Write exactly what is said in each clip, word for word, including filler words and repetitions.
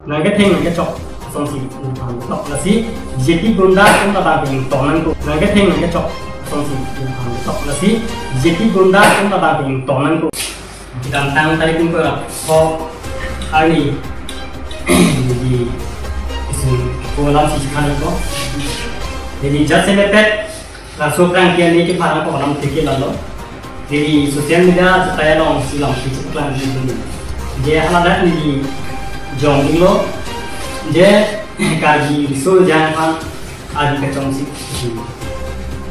Nangketheng nangkechok asonsi nangphan tok, lasi B J P gunda atum labang ke ingtong nangkok. Nangketheng nangkechok asonsi nangphan tok, lasi B J P gunda atum labang ke ingtong nangkok. Kedamtang tarik ingkoi ra pho arni, di isun ko alamsi chekhan nangkok. Jadi just semetet laso prang ke ani kepharang ko alamthe ke lalo. Neli social media chepaya alongsi lamthe chepaklang dun. Je haladak neli jong dinglo. Je Karbi Riso Ejang aphan adi kachongsi.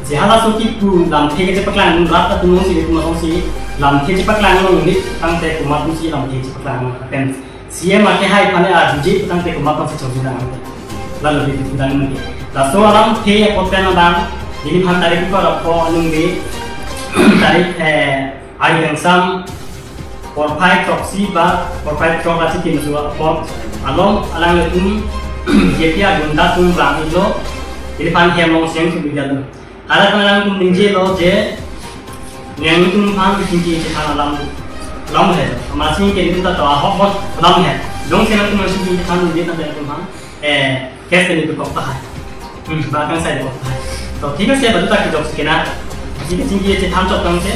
Je halaso kipu lamthe kechepaklang dun rat atum alongsi, atum alongsi lamthe chepaklang dun, neli tangte komat atumsi lamthe chepaklang dun. Lapen C M akehai aphan arjuje tangte komat atumsi chongsi dang. Lalo di di dang nangke. Laso alamthe apot pen abang, neliphan tarik ingkoi ra pho anung di, tarik, eh, ari kangsam porphai throksi ba porphai throk ra chitim su apot along alanglitum B J P agunda atum vang-iklo, neliphan hem along seng su bidalo. Haladak alangtum ningjelo je, nangtum aphan chingki chephan alam, alam he. Amatsi ke nelitum ta to ahok bot alam he. Jongsi nangtum chingki chephan ningje tangte nangtum aphan, eh, case ke nelitum kok tahai. Hmm, ba kangsai kok tahai. To thik ase, baduta kejok si kena. Chingki chingki chephan chok tangte,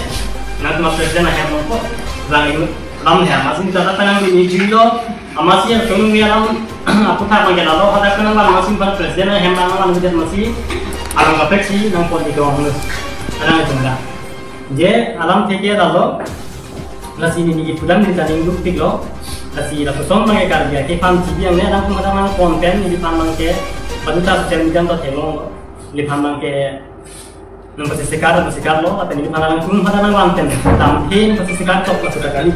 nangtum president ahem nangkok, lang inu alam he. Amatsi ta ta nang neli juilo. Amatsi atum ni alam aputhak abang ke lalo, hadak nang alam amatsi aphan president ahem nang alam bidet amatsi alam kaprek si nangpon di dong lo. Alang atum da. Je alamthe ke lalo. Lasi neli kipu dam neli ta ning dukpiklo. Lasi lapuson abang ke Karbi akephan G B ang ne alang kum hadak nangpon pen neliphan abang ke baduta social media ta theklonglo. Neliphan abang ke nangpasisikar, nangpasisikar lo, lapen neliphan alangtum hadak nangvang pen, lamthe nangpasisikar chok laso ta kali.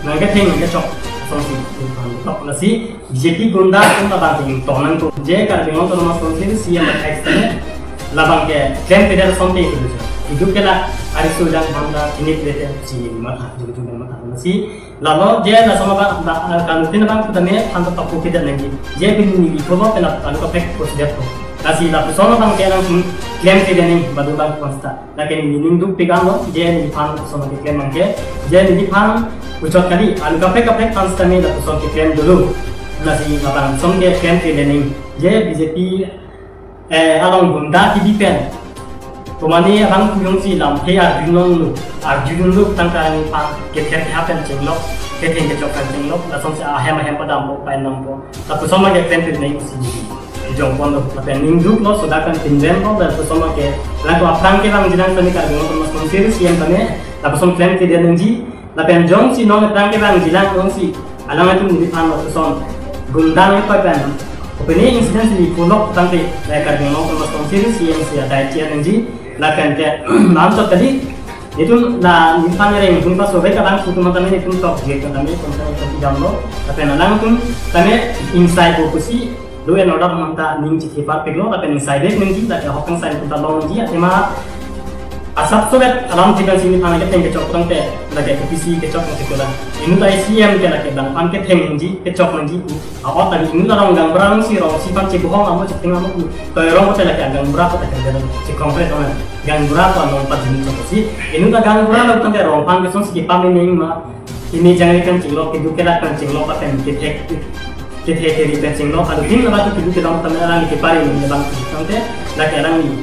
Nangketheng nangkechok asonsi nangphan tok, lasi B J P gunda atum labang ke ingtong nangkok. Je Karbi Anglong Autonomous Council C M athai sitame labang ke klemkledet asonte itu. Itu ke la Riso Ejang aphan ta chinit bete si matha, jujur matha, lasi lalo je laso abang, ba, ah, kantin abang sitame aphan ta tokpo kedet nangji. Je pini neli photo pen alu kaprek post det po. Lasi lapuson abang ke nangtum klemkledet nangji badu abang aphan sita. Lake neli ning dukpik anlo, je neliphan lapuson keklem abang ke. Je neliphan puchot kali, alu kaprek kaprek aphan sitame lapuson keklem dolo. Lasi labang ason ke klemkledet nangji. Je B J P eh, along gunda kebi pen. Tomani abang kuyong si lamthe arjulong lo, arjulong lo tangka nangphan kethe keha pen chenglok, ketheng kechok pen chenglok, lasonsi ahem ahem padampo, painampo. Lapuson abang ke klemkledet nangji si jongpon lo, lapen ning duklo, sodak pen pinrem lo, lapuson abang ke, lapu aphrang kevangjilang tame Karbi Anglong Autonomous Council C M tame, lapuson klemkledet nangji, lapen jongsi non aphrang kevangjilang jongsi alanglitum neliphan lapuson gunda nangkoi pen opening incident si pulok tangte, la Karbi Anglong Autonomous Council C M si adai chian nangji, lapen ke lam chot kali. Itum la neliphan reng pun pas sobek abang kutum tame itum tok je tame itum tame itum idam lo. Lapen alangtum tame ingsai ko pusi law and order manta ning chikipar peklo, lapen ingsai bek nangji, lapen ahok kangsai atum ta long nangji, athema asap sobet alamthe pensi neliphan ketheng kechok tangte, lake K P C kechok nangji kola. Inut ta C M ke lake abang aphan ketheng nangji, kechok nangji. A-ot tadi inut ta rong gaonbura alongsi rong si aphan chebohong amo chetheng amo ku. Toirong kote lake gaonbura kote kerja dan si konkret dong. Gaonbura ko anong pat jini chok si. Inut ta gaonbura lo tangte rong aphan kesong si kipam nangji ma. Ini jangre pen chinglok, keduk kedak pen chinglok, lapen kethek, kethek keri pen chinglok, adutin labang tu keduk kedam tame alang kepari nangji abang tu tangte, lake alangli,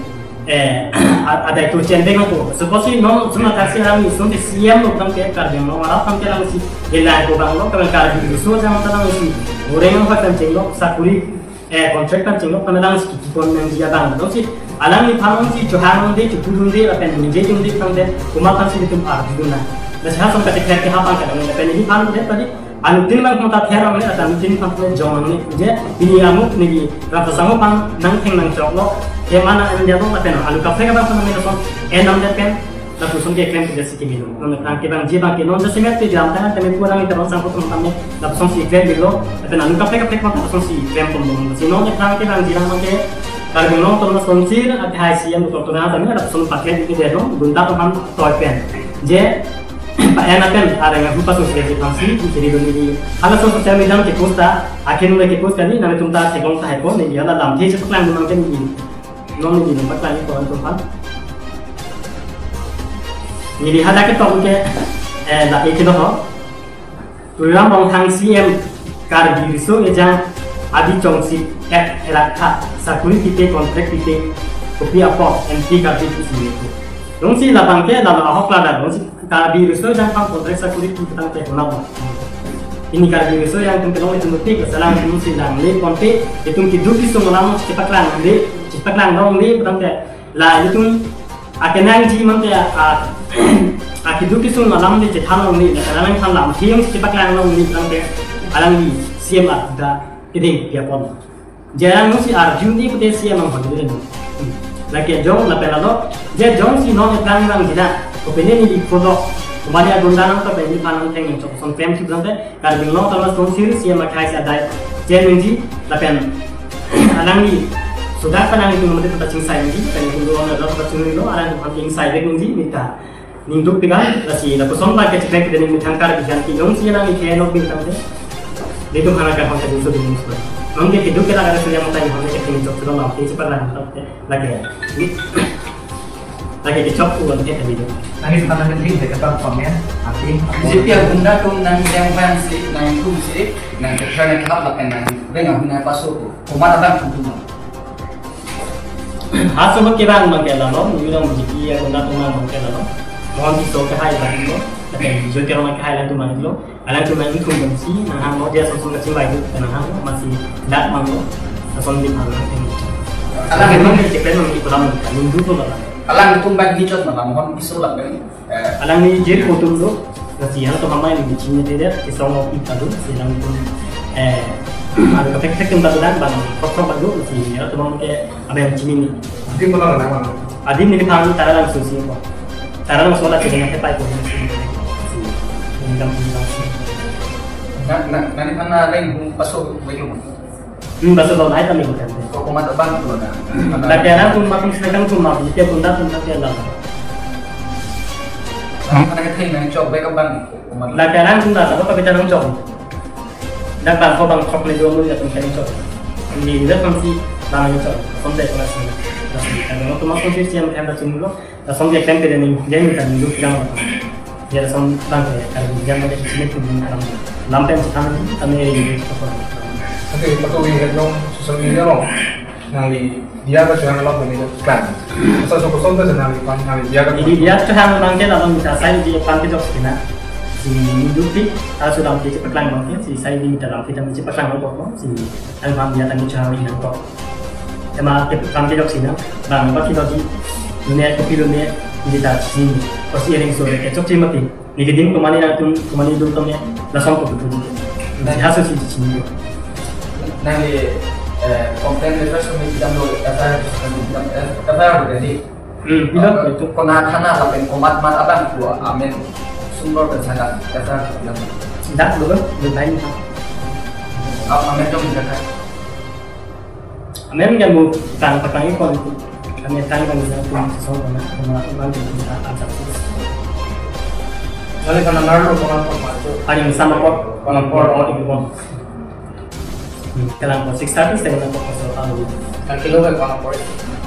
eh, a-, adai tu chen beng tu. Suppose si non suma taksi alangli sun si C M lo tangte Karbi Anglong arat tangte alangsi gelang ko abang lo, Karbi Riso Ejang ta alangsi goreng lo pen chinglok, sakuri eh, contract pen chinglok pen alangsi kipon nangji abang. Lasi alangliphan si chohang de, chopudun de, lapen ningje jun de tangte, komat aphansi itum arjudun nang. Lasi ha song kachek kachek ke ha abang ke dong, lapen neliphan de tadi, anutin abang kota ther ang ne, lapen anutin abang ne jong ang ne, je, pini amuk neli, rasa sango abang nangtheng nangchok lo, ke mana ang dia lo, lapen alu kaprek abang phan ne lason, enam de pen, lapuson ke klemkledet si kimi lo. Non aphrang kevangji abang ke non jasemet ke jam tang tame kurang ita rong sangkot tong tame. Lapuson si klemkledet lo. Lapen alu kaprek kaprek abang lapuson si klem pon lo. Si non aphrang kevangjilang abang ke Karbi Anglong Autonomous Council athai C M Doctor Tuliram tame lapuson paklem ikledet lo. Gunda aphan toi pen. Je pa-en apen areng ahu paso si aphansi, jadi doni di. Halaso social media ke post ta, akhir nule ke post kali, nangtum ta theklong tahai po, neli hala lamthe chepaklang dun abang ke neli. Non neli nangpaklang ikpo alanglitum aphan. Neli hadak ketok ke, eh, dak ikit ho. Tuliram Ronghang C M Karbi Riso Ejang Adi Chongsi Act erat tha, sakuri pipe, contract pipe, kopi apot, anti Karbi pu si ningje. Jongsi labang ke lalo ahok ladak, jongsi Karbi Riso Ejang aphan contract sakuri pi tangte konat ma. Pini Karbi Riso Ejang atum kelong itum tik, salang itum si langle ponpe, itum keduk kesung alam chepaklang le, chepaklang longle tangte, la itum akenangji mante a, a keduk kesung alam le chethan longle, la alang than lam thiyong chepaklang longle tangte, alangli C M atum ta keding piapon. Je alang si arju ni pute C M anghon ni. Lake jong lapen alo, je jongsi non eplang vangji na, kopine neli photo, komane agunda nangto pen neliphan nangtheng chok son klem si tangte, Karbi Anglong Autonomous Council C M akhai si adai, je ningje, lapen alangli sudah penang itum mate paching sai ningje, pen itum do on ado paching lo, alangli paching sai vek ningje, mita ningduk pigan, lasi lapuson ba ke chekrek de ning methang Karbi jan ki jongsi alangli ke nok bin tangte. Di tum hana ka hon ka jingso bin ning so. Nong ke keduk ke laga suya mata ni hon ke pini chok sudah mau ke cepat lah tangte. Lake. Lake kechok uan ke tadi. Nangis pada penting de kata komen. Ati. Setiap benda tum nang yang fan si, nang tum si, nang kekran yang khap lapen nang dengan guna pasu ko. Komat abang tum tum. Ha, so ke bang bang ke lalo, ni long jiki ya guna tum bang ke lalo. Mohon di so ke hai bang lo. Tapi jujur ke orang ke hai lang tum bang lo. Alang tum bang tum bang si, nang hang lo dia so so kacing baik tu, nang hang lo masih dak bang lo. Ason di bang lo. Alang tum bang ke pen bang di kolam, ningduk lo lah. Alang tum bang di chot malam mohon di so lah bang. Eh, alang ni jir putum do, lasi halatum amai ni chini de de, kesong opi ta do, si alang tum, eh, ada kaprek kaprek tum ta do dan bang, kok kok ta do, si halatum ke abang chini ni. Adim bola mana mana? Adim neliphan Taralangso si ko. Taralangso la chini hepai ko si. Si, ini kampung langsung. Na, na, neliphan na reng hung paso bayu mo. Hmm, basa tahu naik kami bukan. Kok komat abang tu na. Lake alang tum makin sedang tum mah, dia pun datang tapi alang. Mana kita yang cok baik abang. Komat. Lake alang tum datang, apa kita nang cok? Dak bang ko bang kok ni dua mun ya tum kan cok. Ni dia kan si bang ni cok. Kontak kelas ni. Tapi kalau tum masuk sih yang kan datang dulu. Lason ke klem ke de ning, dia ni kan duk yang. Dia lason bang ke, kalau dia mau jadi sini tu ning alam. Lam pen si kami, kami ini di sekolah. Tapi patu wi het long social media long. Nangli dia ka channel long ini kan. Asal so kosong ka channel pan nangli dia ka. Jadi dia channel bang ke lalu kita saya di pan ke jok sini. Si duk di, asal sudah kita peklang bang ke, si saya di kita lam kita mesti peklang bang kok, si Ang pam dia tangki chang ri nangkok. Tema ke kam ke jok sina, bang ba ki doji, lune kopi lune, ni da sini. Kosi ering so ke chok chi mati. Ni ke dim komani nang tum, komani dum tum ya, lason ko tu ji. Si haso si sini. Nangli, eh, complaint letter submit jam lo, F I R submit jam, eh, F I R lo jadi. Hmm, bilang ko, itu. Kona thana lapen komat mat abang ko amen sumber pen sangat kata bilang. Dak dulu, bermain. Amen jong jaga. Amen kan bu tang petang ikon itu. Kami tang kan bisa pun sesuatu kona kona abang kita ajak. Oleh kona naruh kona kona itu. Paling sama kok, kona kona itu. Kelang ko six thirty setengah ko pasal tahu. Nang kilo ke kona kore.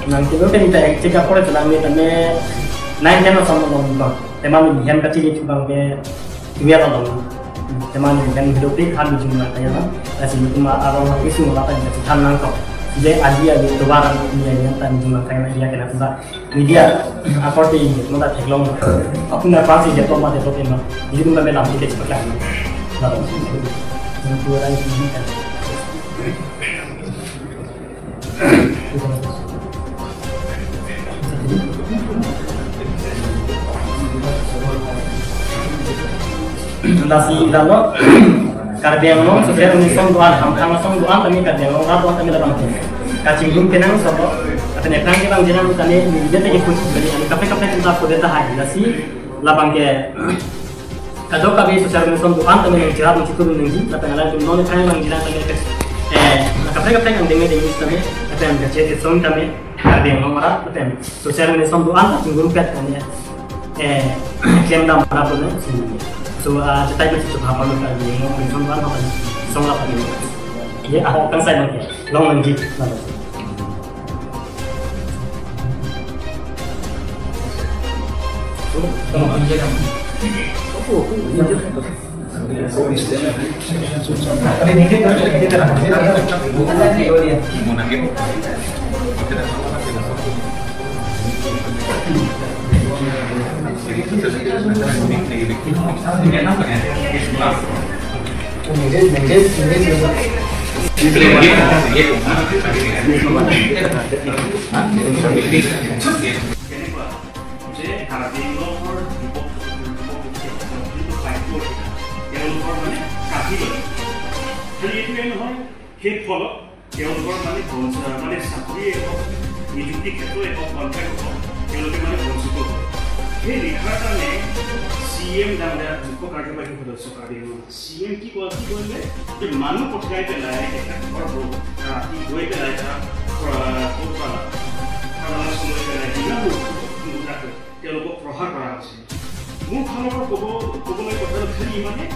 Nang kilo ke kita check up kore, selang ni tame nine ten asam lo bang. Tema ni hem kachili chubang ke tuya lo bang. Tema ni hem hidup di ham jumlah kaya bang. Lasi ni kuma arong lagi semua apa yang kita nangkok. Jadi adi adi tu barang ni yang tan jumlah kaya dia kena tu. Media, akorte ingjit, mata theklong. Apun na pasi dia toma dia toke ma. Jadi pun kami lam tiket cepat lagi. Lalu, yang dua orang ini kan. Lasi lalu, Karbi Anglong, sebenarnya ini song doan, ham ham song doan, kami Karbi Anglong, rap doan, kami dalam. Kachingrum kenang sobo, tapi nepang ke bang jenang kami, dia tak ikut, jadi kami kafe kafe kita kode tahai, lasi, labang ke, kadok kami social media song doan, kami yang cerap, yang situ nunggu, tapi ngalang tum non nepang bang jenang kami ke, eh, kafe kafe yang dengar dengar kami, tapi yang kecil song kami, Karbi Anglong rap, tapi yang social media song doan, kachingrum pet kami, eh, klem dam rap pun, si, so, ah, cetai masih tu apa nak Karbi Anglong, song doan, apa song rap kami, ya, ah, kan saya nak, long lagi, lalu. কেনেকুৱা যে কাৰ্বি আংলঙৰ যুৱক যুৱতীসকলৰ যিটো বাক্য অধিকাৰ, তেওঁলোকৰ মানে কাঢ়ি লয়। খালি এইটোৱে নহয়, সেই ফলত তেওঁলোকৰ মানে বঞ্চ-, মানে চাকৰিয়ে হওক, নিযুক্তি ক্ষেত্ৰই হওক, কণ্ট্ৰেক্ট হওক, তেওঁলোকে মানে বঞ্চিত হয়। সেই লিখাৰ কাৰণে চি ই এম ডাঙৰীয়া, মুখ্য কাৰ্যবাহী সদস্য কাৰ্বি আংলং চি ই এম কি কয়, কি কৰিলে যে মানুহ পঠিয়াই পেলাই তেখেত ঘৰটো ৰাতি গৈ পেলাই তাত, আহ, ক'ত বা, খাজানা লৈ পেলাই বিনা মুদ্ৰাকৈ তেওঁলোকক প্ৰহাৰ কৰা হৈছে। মোৰ ফালৰ পৰা ক'ব, ক'বলৈ কথাটো খালি ইমানে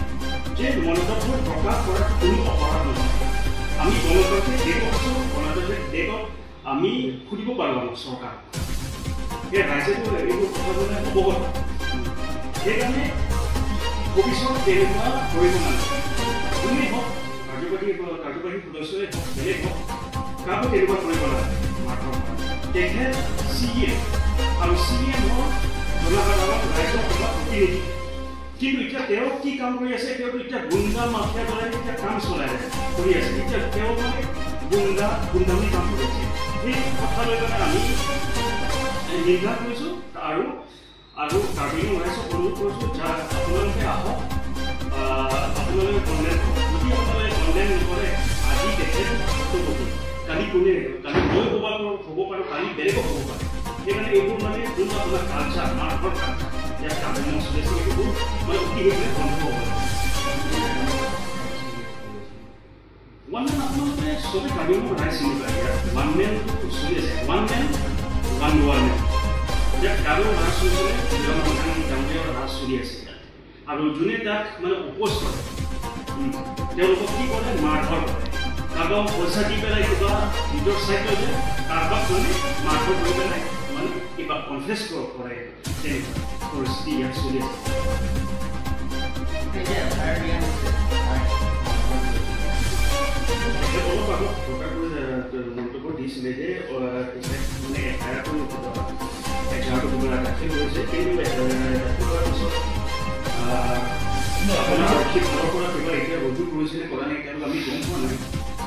যে মন্তব্য প্ৰকাশ কৰাত কোনো অপৰাধ নহয়। আমি গণতান্ত্ৰিক দেশত আছোঁ, গণতান্ত্ৰিক দেশত আমি সুধিব পাৰোঁ আমাৰ চৰকাৰক। এই ৰাইজেতো এইবোৰ কথা মানে অৱগত। সেইকাৰণে ভৱিষ্যত তেনেকুৱা কৰিব নালাগে। কোনেই হওক, কাৰ্যবাহী, কাৰ্যবাহী সদস্যই হওক, বেলেগ হওক, কাকো তেনেকুৱা কৰিব নালাগে। মাধৱ তেখেত চি ই এম আৰু চি ই এম হ'ল জনসাধাৰণ, ৰাইজৰ সভাৰ প্ৰতিনিধি। কিন্তু এতিয়া তেওঁ কি কাম কৰি আছে? তেওঁতো এতিয়া গুণ্ডা মাফিয়া দলে এতিয়া কাম চলাই আছে, কৰি আছে। এতিয়া তেওঁ মানে গুণ্ডা, গুণ্ডামি কাম কৰি আছে। সেই কথা লৈ পেলাই আমি, এ, নিন্দা কৰিছোঁ আৰু, আৰু কাৰ্বি আংলং ৰাইজক অনুৰোধ কৰিছোঁ যে আপোনালোকে আহক, আহ, আপোনালোকে কণ্ডেম কৰক। যদি আপোনালোকে কণ্ডেম নকৰে, আজি তেখেত ভুক্তভোগী। কালি কোনে, কালি মই ক'ব পাৰোঁ, হ'ব পাৰোঁ, কালি বেলেগো হ'ব পাৰে। সেইকাৰণে এইবোৰ মানে যোনটো আপোনাৰ কালচাৰ, মাৰধৰ কালচাৰ, ইয়াত কাৰ্বি আংলং চলি আছে, এইবোৰ মানে অতি শীঘ্ৰে বন্ধ হ'ব লাগে। ওৱান মেন আপোনালোকে চবে কাৰ্বি আংলং ৰাইজ চিনি পায়, ইয়াত ওৱান মেন চলি আছে, ওৱান মেন, ওৱান গভাৰ্ণমেণ্ট। ইয়াত কাৰো ৰাজ নচলে, ডাঙৰীয়া ৰাজ চলি আছে ইয়াত। আৰু যোনে তাক মানে অপ'জ কৰে, উম, তেওঁলোকক কি কৰে? মাৰধৰ কৰে। কাৰোবাক পইচা দি পেলাই কিবা নিজৰ চাইড লৈ যায়, কাৰোবাক মানে মাৰধৰ কৰি পেলাই মানে কিবা কনফেছ কৰে, তেনেকুৱা পৰিস্থিতি ইয়াত চলি আছে। এতিয়া এফ আই আৰ দিয়া হৈছে। হয়। তেখেত অলপ আগত প্ৰকাশ কৰি, আহ, মন্তব্য দিছিলে যে, আহ, তেখেত মানে এফ আই আৰটো, আহ, এফ আই আৰটো কিবা দাখিল কৰিছে, কিন্তু, আহ, দাখিল কৰাৰ পিছত, আহ, আপোনাৰ আৰক্ষী ফালৰ পৰা কিবা এতিয়া ৰুজু কৰিছে নে কৰা নাই, এতিয়ালৈকে আমি গম পোৱা নাই।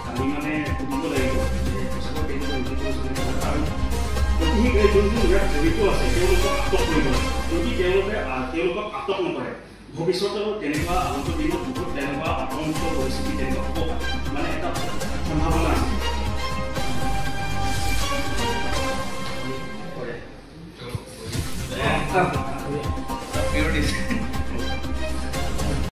আমি মানে সুধিব লাগিব যে সঁচাকৈ কেনেকৈ ৰুজু কৰিছে নে কৰা নাই। আৰু অতি শীঘ্ৰে যোন যোন ইয়াত জড়িত আছে, তেওঁলোকক আটক কৰিব লাগে। যদি তেওঁলোকে, আহ, তেওঁলোকক আটক নকৰে, ভৱিষ্যতেও তেনেকুৱা আগন্তুক দিনত বহুত তেনেকুৱা আতংকিত পৰিস্থিতি তেনেকুৱা হ'ব পাৰে, মানে এটা সম্ভাৱনা আছে।